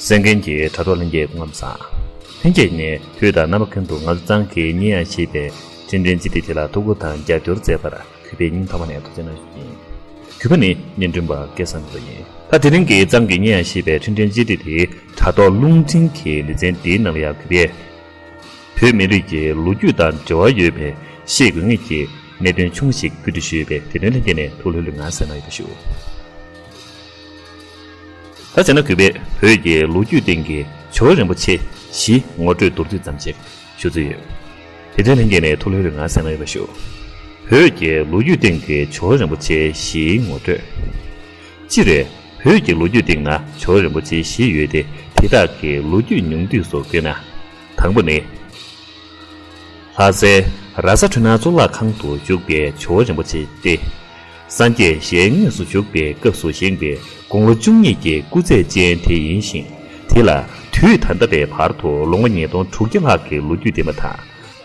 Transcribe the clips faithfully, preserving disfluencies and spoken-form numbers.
གསན་མཁན་གྱི་དྲ་གྲོགས་ལྷན་རྒྱས་སྐུ་ཁམས་བཟང་། ལྷན་རྒྱས་ནས་དུས་དང་རྣམ་པ་ཀུན་ཏུ་ང་ཚོ་གཙང་གི་སྙན་དབྱངས་ཞེས་པའི་འཕྲིན་ཕྲན་སྤྱི་སྟེགས་དེ་ལ་ཐུགས་ཁུར་དང་རྒྱབ་སྐྱོར་མཛད་པར་གུས་པས་སྙིང་ཐག་པ་ནས་ཐུགས་རྗེ་གནང་ཞུ་རྒྱུ་ཡིན། གུས་པ་ནི་སྙན་སྒྲོན་པ་སྐལ་བཟང་ནོར་བུ་ཡིན། ད་དེ་རིང་གི་གཙང་གི་སྙན་དབྱངས་ཞེས་པའི་འཕྲིན་ཕྲན་སྤྱི་སྟེགས་དེའི་དྲ་ཐོག་རླུང་འཕྲིན་གྱི་ལེ་ཚན་འདིའི་ནང་ལ་ཡང་གུས་པས། བོད་མི་རིགས་ཀྱི་ལོ་རྒྱུས་དང་འབྲེལ་བ་ཡོད་པའི་ཤེས་དགོས་ངེས་ཀྱི་གནད་དོན་ཆུང་ཞིག་བཀོད་སྒྲིག་ཞུས་ཡོད་པས་དེ་དོན་ལྷན་རྒྱས་ནས་ཐུགས་ལྷོད་ལྷོད་ངང་གསན་གནང་ཡོད་པ་ཞུ། ད་བྱས་ན་གུས་པས་བོད་ཀྱི་ལོ་རྒྱུས་སྟེང་གི་ཇོ་བོ་རིན་པོ་ཆེ་བཞི་ངོ་སྤྲོད་མདོར་བསྡུས་ཙམ་ཞིག་ཞུ་རྩིས་ཡོད། དེ་དོན་ལྷན་རྒྱས་ནས་ཐུགས་ལྷོད་ལྷོད་ངང་གསན་གནང་ཡོད་པ་ཞུ། བོད་ཀྱི་ལོ་རྒྱུས་སྟེང་གི་ཇོ་བོ་རིན་པོ་ཆེ་བཞིའི་ངོ་སྤྲོད། སྤྱིར། བོད་ཀྱི་ལོ་རྒྱུས་སྟེང་ན་ཇོ་བོ་རིན་པོ་ཆེ་བཞི་ཡོད་དེ། དེ་དག་གི་ལོ་རྒྱུས་ཉུང་བསྡུས་སུ་བཀོད་ན། དང་པོ་ནི། ལྷ་སའི་ར་ས་འཕྲུལ་སྣང་གཙུག་ལག་ཁང་དུ་བཞུགས་པའི་ཇོ་བོ་རིན་པོ་ཆེ་སྟེ། སངས་རྒྱས་ཞལ་དངོས་སུ་བཞུགས་པའི་སྐབས་སུ་བཞེངས་པའི་དགུང་ལོ་བཅུ་གཉིས་ཀྱི་སྐུ་ཚད་ཅན་དེ་ཡིན་ཞིང་། དེ་ལ་དུས་ད་ལྟ་བའི་བར་དུ་ལོ་ངོ་ཉིས་སྟོང་དྲུག་བརྒྱ་ལྷག་གི་ལོ་རྒྱུས་ལྡན་པ་དང་།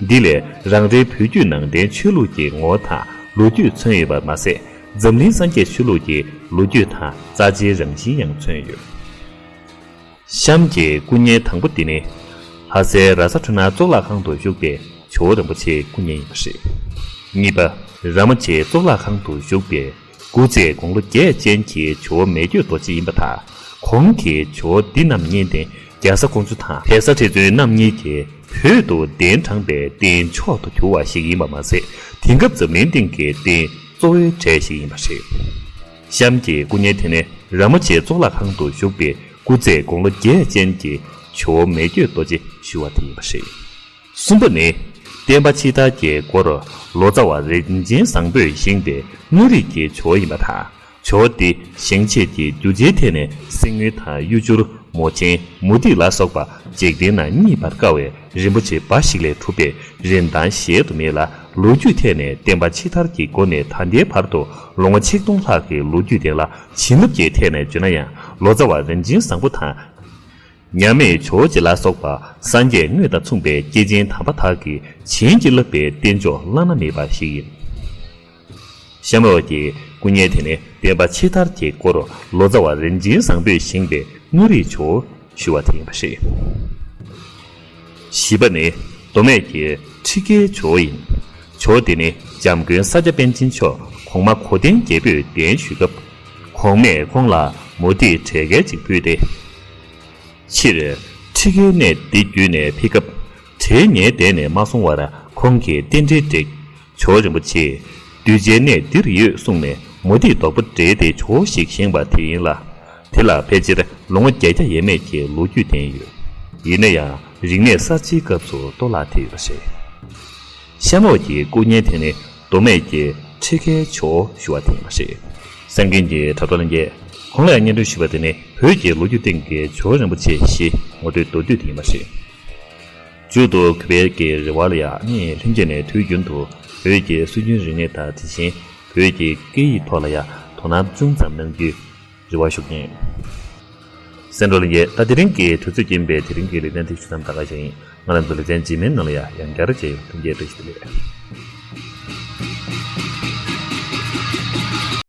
འདི་ལས་རང་རེའི་བོད་བརྒྱུད་ནང་བསྟན་ཆོས་ལུགས་ཀྱི་ངོ་བོ་དང་ལོ་རྒྱུས་མཚོན་ཡོད་པ་མ་ཟད། འཛམ་གླིང་སངས་རྒྱས་ཆོས་ལུགས་ཀྱི་ལོ་རྒྱུས་དང་རྩ་ཆེའི་རང་བཞིན་ཡང་མཚོན་ཡོད། གཤམ་གྱི་སྐུ་བརྙན་དང་པོ་འདི་ནི། ལྷ་སའི་ར་ས་འཕྲུལ་སྣང་གཙུག་ལག་ཁང་དུ་བཞུགས་པའི་ཇོ་བོ་རིན་པོ་ཆེའི་སྐུ་བརྙན་ཡིན་པ་རེད། གཉིས་པ། ར་མོ་ཆེའི་གཙུག་ལག་ཁང་དུ་བཞུགས་པའི་སྐུ་ཚེ་དགུང་ལོ་བརྒྱད་ཅན་གྱི་ཇོ་བོ་མེ་བསྐྱོད་རྡོ་རྗེ་ཡིན་པ་དང་། གོང་གི་ཇོ་བོ་འདི་རྣམ་གཉིས་ནི་རྒྱ་བཟའ་ཀོང་ཇོ་དང་བལ་བཟའ་ཁྲི་བཙུན་རྣམ་གཉིས་ཀྱིས་བོད་དུ་གདན་དྲངས་པའི་རྟེན་མཆོག་ཏུ་གྱུར་བ་ཞིག་ཡིན་པ་མ་ཟད། དེང་སྐབས་འཛམ་གླིང་སྟེང་གི་རྟེན་གཙོ་བོའི་གྲས་ཤིག་ཡིན་པ་རེད། གཤམ་གྱི་སྐུ་བརྙན་དེ་ནི་ར་མོ་ཆེའི་གཙུག་ལག་ཁང་དུ་བཞུགས་པའི་སྐུ་ཚེ་དགུང་ལོ་བརྒྱད་ཅན་གྱི་ཇོ་བོ་མེ་བསྐྱོད་རྡོ་རྗེ་ཞུ་བ་དེ་ཡིན་པ་རེད། གསུམ་པ་ནི། བསྟན་པ་ཕྱི་དར་གྱི་སྐོར་ལོ་ཙཱ་བ་རིན་ཆེན་བཟང་པོས་བཞེངས་པའི་དངོས་རིགས་ཀྱི་ཇོ་བོ་ཡིན་པ་དང་། ཇོ་བོ་འདི་བཞེངས་བྱེད་ཀྱི་རྒྱུ་ཆའི་ཐད་ནས་གསེར་དངུལ་དང་གཡུ་བྱུར། མོ་ཆེན། མུ་ཏིག་ལ་སོགས་པ་འཇིག་རྟེན་ན་རྙེད་པར་དཀའ་བའི་རིན་པོ་ཆེ་འབའ་ཞིག་ལས་གྲུབ་པའི་རིན་ཐང་གཞལ་དུ་མེད་ལ། ལོ་རྒྱུས་ཐད་ནས་བསྟན་པ་ཕྱི་དར་གྱི་འགོ་ནས་ད་ལྟའི་བར་དུ་ལོ་ངོ་ཆིག་སྟོང་ལྷག་གི་ལོ་རྒྱུས་ལྡན་ལ། བྱིན་རླབས་ཀྱི་ཐད་ནས་བརྗོད་ན་ཡང་ལོ་ཙཱ་བ་རིན་ཆེན་བཟང་པོ་དང་། མཉམ་མེད་ཇོ་བོ་རྗེ་ལ་སོགས་པ་སངས་རྒྱས་དངོས་དང་མཚུངས་པའི་སྐྱེས་ཆེན་དམ་པ་དག་གིས་བྱིན་གྱིས་བརླབས་པའི་རྟེན་མཆོག་བླ་ན་མེད་པ་ཞིག་ཡིན། གཤམ་འོག་གི་སྐུ་བརྙན་དེ་ནི་བསྟན་པ་ཕྱི་དར་གྱི་སྐོར་ལོ་ཙཱ་བ་རིན་ཆེན་བཟང་པོས་བཞེངས་པའི་དངོས་རིགས་ཇོ་བོ་ཞུ་བ་དེ་ཡིན་པ་རེད། བཞི་པ་ནི་མདོ་སྨད་ཀྱི་ཁྲི་ཀའི་ཇོ་བོ་ཡིན། ཇོ་བོ་དེ་ནི་འཇམ་མགོན་ས་སྐྱ་པཎ་ཆེན་མཆོག་གོང་མ་གོ་ཏན་རྒྱལ་པོས་གདན་ཞུས་སྐབས། གོང་མས་ཁོང་ལ་མུ་ཏིག་བྲེ་གལ་ཅིག་ཕུལ་ཏེ། ཕྱིར་ཁྲི་ཀའི་གནས་འདི་བརྒྱུད་ནས་ཕེབས་སྐབས། བྲེ་ཉའི་གདན་ནས་མ་སོང་བར་ཁོང་གིས་རྟེན་འབྲེལ་བསྒྲིགས། ཇོ་བོ་རིན་པོ་ཆེས་གདུལ་བྱའི་གནས་འདིར་ཡོད་གསུངས་ནས་མུ་ཏིག་རྡོག་པོ་བྲེས་ཏེ་ཇོ་བོ་ཞིག་བཞེངས་པ་དེ་ཡིན་ལ། དེ་ལ་ཕལ་ཆེར་ལོ་ངོ་བརྒྱད་བརྒྱ་ཡས་མས་ཀྱི་ལོ་རྒྱུས་ལྡན་ཡོད། ཡིན་ན་ཡང་རིག་གནས་གསར་བརྗེའི་སྐབས་སུ་གཏོར་བརླག་ཐེབས་ཡོད་པ་རེད། གཤམ་འོག་གི་སྐུ་བརྙན་དེ་ནི་མདོ་སྨད་ཀྱི་ཁྲི་ཀའི་ཇོ་བོ་ཞུ་བ་དེ་ཡིན་པ་རེད། གསན་མཁན་གྱི་དྲ་གྲོགས་ལྷན་རྒྱས། གོང་ལ་ཡང་སྙན་སྒྲོན་ཞུས་པ་དེ་ནི་བོད་ཀྱི་ལོ་རྒྱུས་སྟེང་གི་ཇོ་བོ་རིན་པོ་ཆེ་བཞི་ངོ་སྤྲོད་མདོར་བསྡུས་དེ་ཡིན་པ་རེད། མཇུག་ཏུ་གུས་པའི་གི་རེ་བ་ལ་ཡང་ངས་ལྷན་རྒྱས་ནས་དུས་རྒྱུན་དུ་བོད་ཀྱི་སྲོལ་རྒྱུན་རིག་གནས་དང་དེ་བཞིན་བོད་ཀྱི་སྐད་ཡིག་ཐོག་ལ་ཡང་དོ་སྣང་ཅུང་ཙམ་གནང་རྒྱུའི་རེ་བ་ཞུ་གི་ཡིན། གསན་གྲོགས་ལྷན་རྒྱས། ད་དེ་རིང་གི་དུས་ཚོད་རྐྱེན་པས་དེ་རིང་གི་ལེ་ཚན་འདི་ཞུ་མཚམས་ད་ག་བཞག་ཡིན། ང་རང་ཚོ་ལེ་ཚན་རྗེས་མའི་ནང་ལ་ཡང་ཡང་བསྐྱར་མཇལ་ཡོང་། ཐུགས་རྗེ་ཆེ། བཀྲ་ཤིས་བདེ་ལེགས།